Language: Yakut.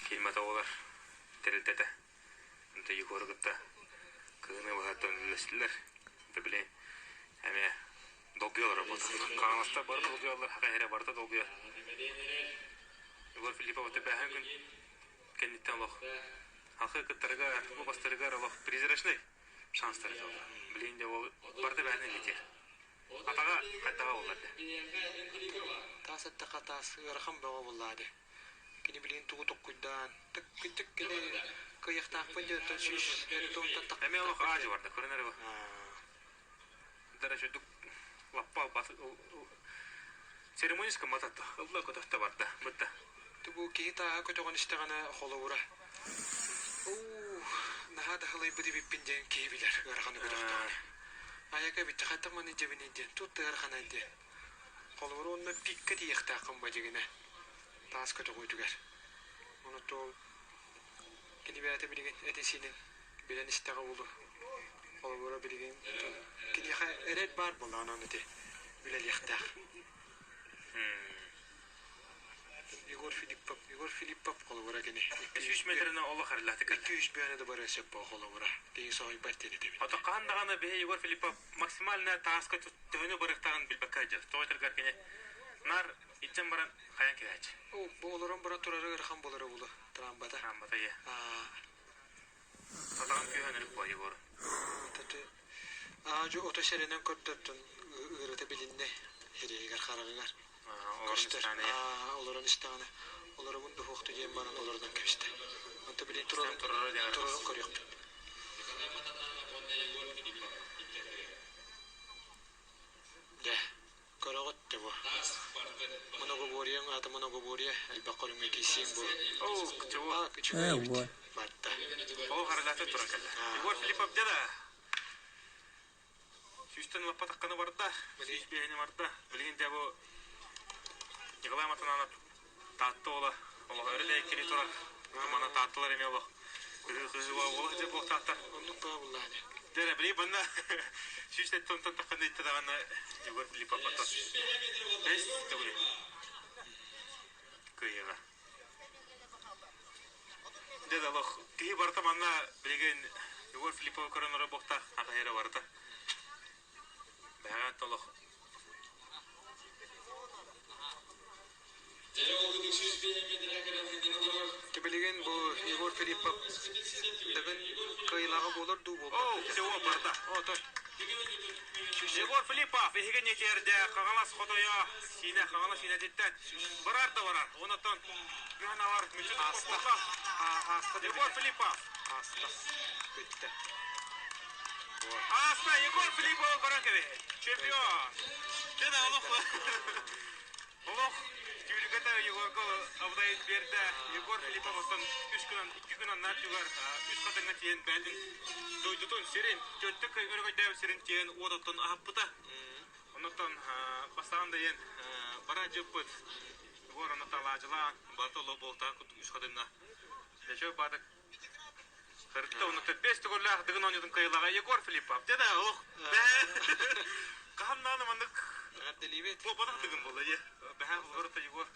Киирмэтэ оҕолор тэрилтэтэ. Онто Егору кытта кыһыны быһаттан үллэстилэр. Да били эмиэ долгуйаллар буолбатах. Хаҥаластар бары долгуйаллар, хака эрэ барыта долгуйар. Егор Филиппов бэһэн күн кэнниттэн олох халқы кыттарыгар, бу бастарыгар олох призрачный шанстар этэ. Билин де ол барыта бэһэн илитиэ. Атаҕа хайдаҕа буоллар да. Таас эттэххэ таас ыарахан бөҕө буоллаа дии. Кини билигин тугу токкуйдаан, тык кини кыайыахтаахпын диэн оттон сүүс эритонтан Эмиэ олох тахпыт аадьы барда, көрөн эрэ бу. Дара сүрдүк лаппа церемоническа мататта, ылла көтөхтө барда, бытта. Бу киһи тааһа көтөҕөн истэҕинэ холобура уу наһаа да һылайбыт эбиппин диэн киһи билэр ыараханы көтөхтөҕүнэ. Айака эбит хантан маны дьэбиний диэн тут ыараханай диэн. Холобура уонна пикка тиийиэхтээххин бадьыгына таас көтөҕүүтүгэр. Ону то кини бэйэтэ билигин этин-сиинин билэн истэҕэ буолуо. Холобура билигин киниэхэ эрэл баар буоллаҕына аны ити үлэлиэхтээх. Егор Филиппов, Егор Филиппов холобура кини. Сүүс метринэн олох эрэллээхтик кэллэ. Икки үс бөөнө да барыа сөп буо холобура. Киһи соһуйбат диэн этэбин. Ото хаһан даҕаны биһи Егор Филиппов максимальная тааска төһөнү барыахтааҕын билбэккэ сылдьар. Тоҕо этэргэр кини наар илдьэн баран хайан кэбээччи. Оо, бу олорон баран турара ыарахан буолара буолуо. Трамбата. Трамбата ийэ. Сатаҕын күүһүн өлүк буо Егор. Таты аа-дьу ото сэрэнэн көрдөртөн ыарыта билиннэ иһигэр хараҕыгар. Көстөр. Аа, олорон истэҕинэ олоробун дуһуохту диэн баран олорунан кэбистэ. Онто билин турарын турарын көрүөхпүт. Дьэ, көрөҕүт да бу. Многоборьеҥ аата многоборье элбэх көрүҥҥэ киирсиэҥ буо. Оо, чего? Аа, үчүгэй Ээ, эбит. вот. Барда. Оо, харалаата туран кэллэ. Егор Филиппов дьэ да сүүстэн лаппатаххына барда, сүүс биэһини барда. Билигин дьэ бу Николай Матананов Таатта уола олох өрө дэйкили турар. Мана Таатталар эмиэ олох кыһыы-кыһыы уола дьэ буолтаахтар. Оннук баа буллааны. Дьэ, били манна сүүс тонтон тахханы итте даҕаны Егор Филиппов оттон бэс төгүл кыайыаҕа. Дьэ да олох киһи барыта манна билигин Егор Филипповы көрөн олорор буолтаах аҕа барыта. Бэҕэһээ олох Билигин бу Егор Филиппов Дыгын кыайыылааҕа буолар дуу Оо, буолбат всего барда. О, той. Егор Филиппов иһигин этиэрдэ Хаҥалас хотойо Сиинэ Хаҥалас Сиинэтиттэн барар да барар. Онотон Миханалар мүччү Ааста. Ааста Егор Филиппов. Ааста. Бүттэ. Ааста Егор Филиппов баран кэбиһ. Чемпион. Дьэ да олох Олох түүлүгэтэ Егорга абыдайын биэрдэ. Егор Филиппов оттон үс күн, икки күн аннаар түгэр үс хатыҥҥа тиийэн бэйэтин дойдутун, сирин, төттө өрөгөйдөөбүт сирин тиийэн уот оттон аһаппыта. Оннуттан бастаан да иэн бара дьыппыт. Егор онно талаадьылаан, барыта олох буолтаах үс хатыҥҥа. Нече баадак Кырытта онно бэс төгүллээх Дыгын оонньуутун кыайыылааҕа Егор Филиппов. Дьэ да олох хаһан даҕаны маннык Эҕэрдэлиибит. буолбатах Дыгын буолла дии. Бэһээ олорута Егор.